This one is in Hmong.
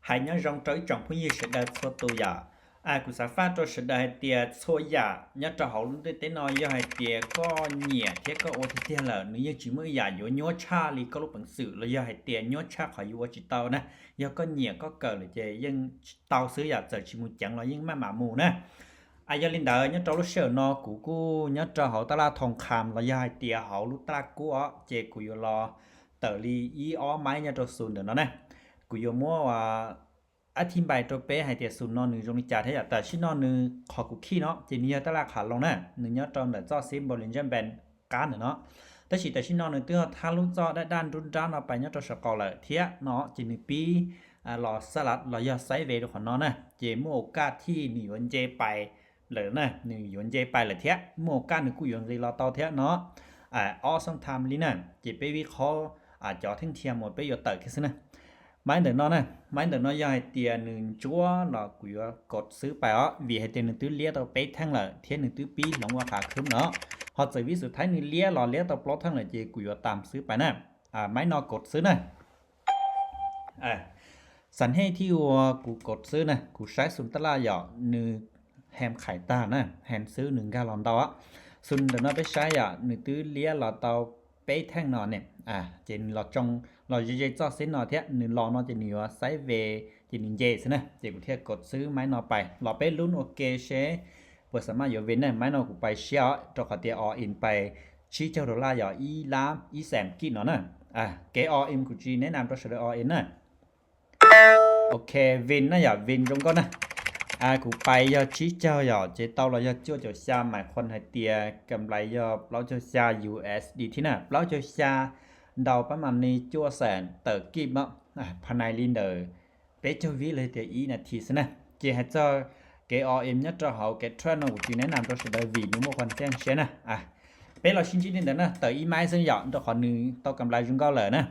Hais nyob zoo rau ib tsoom phooj ywg sawv daws txhua tus yom. Kuv xav faj rau sawv daws hais tias txhua yam nyob rau hauv lub ntiaj teb no yog hais tias koj nyiam thiab koj ua tiag tiag lawm, nws yeej tsis muaj ib yam yuav nyuaj tshaj li koj lub peev xwm los yog hais tias nyuaj tshaj qhov yuav ua tsis tau na. Yog koj nyiam koj kawm lawm ces yeej tau xwb yom, txawm tsis mus ceev los yeej maj mam mus na. Yog li ntawd nyob rau lub sij hawm no kuv kuj nyob rau hauv tab laj Thoo Kham los yog hais tias hauv lub tab laj kub os, ces kuv yuav los tawm li ib ob maib nyob rau xus ntawm no na. Kuv yuav muab ua ab thib npai rau peb hais tias xus no nws zoo li cas thiab yom. Tam sim no nws qhov kuv khij no ces nws yog tab laj Kha Loos na, nws nyob rau ntawm txoj xib npau li ntsaj npen qab ntawm no. Tab sis tam sim no nws twb ho thab lub txoj daj daj nrub nrab no pais nyob rau saum qaum lawm thiab no, ces nws pib los xab lav los yog xaiv ve rau qhov no na, ces muaj ua kaj thij nws yuav nce pais lawm na, nws yuav nce pais lawm thiab, muaj ua kaj nws kuj yuav nqis los tau thiab no. Ob xoo tham li na, ces peb vib qhob cov theej thia mus peb yuav tawm kiag xwb na. Maib ntawm no na, maib ntawm no yog hais tias nws ntsuab los kuv yuav kod xwb pais os, vim hais tias nws twb liab tau peb theej lawm thiab nws twb pib hloov ua qhav khwb no. Ho txawm vib xus thaib nws liab los liab tau plaub theej lawm ces kuv yuav tam xwb pais na. Maib no kod xwb na. Xam hej thij uas kuv kod xwb na, kuv saib xus tab laj yom, nws hem qhais tag na, hem xwb nws nkag los ntau. Xus ntawm no peb saib yom, nws twb liab los tau peb theej no ne, ces nws los tsoo los ze ze txoj xib no thiab, nws los no ces nws yuav xaiv ve, ces nws nce xwb na, ces kuv thiaj kod xwb maib no pais. Los peb lub ua ke seb puas xam maj yuav ve na. Maib no kuv pais siab os, rau qhov tias all in pais tsib caug dollar yog ib lab ib xees kij no na. Kev all in kuv tsis neb nam rau sawv daws all in na. Ok, vin na yom, vin zoo nkauj na. Kuv pais yog tsib caug yom, ces tau los yog cuaj caum xya, mais khon hais tias kam nplais yog plaub caug xya U S D T na, plaub caug xya ntau pab mas ni cuaj xees tawm kij no. Pha nais li ntawm peb caug vib los tias ib nas this xwb na. Ces hais txog kev all in nyob rau hauv kev trade no kuv tsis neb nam rau sawv daws vim nws muaj qhov txeej siab na. Peb los sib ntsib li ntawd na, tawm ib maib xwb yom, rau qhov nws tau kam nplais zoo nkauj lawm na.